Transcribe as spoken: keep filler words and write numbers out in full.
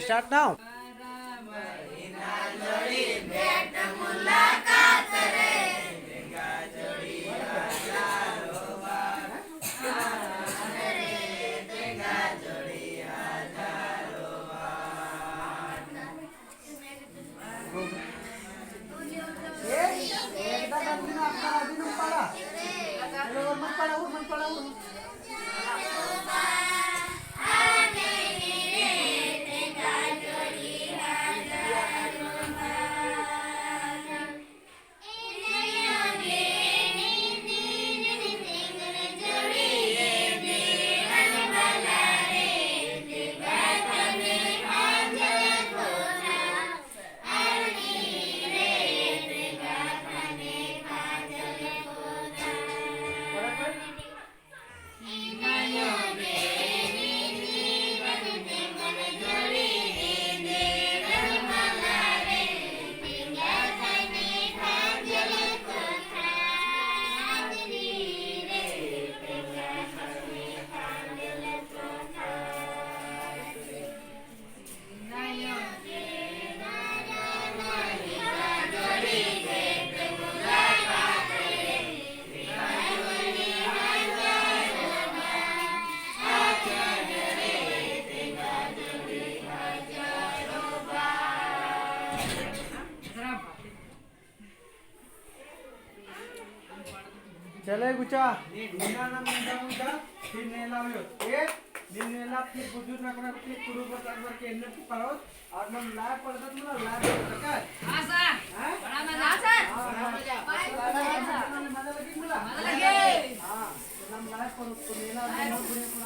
Start now. चले गुचा। इन्ना ना मुंडा मुंडा, फिर नेला हुयो। ए, नीम नेला, फिर बुजुर्ग ना कोना, फिर कुरु पर ताकबर के इन्ना की पढ़ो, और नम लाइव पढ़दत मला, लाइव पढ़दत का? हाँ सर। हाँ? बड़ा मजा। हाँ सर। हाँ, बड़ा मजा। मजा लगी मला? मजा लगी। हाँ, तो नम लाइव पढ़ो, तो नेला, लाइव।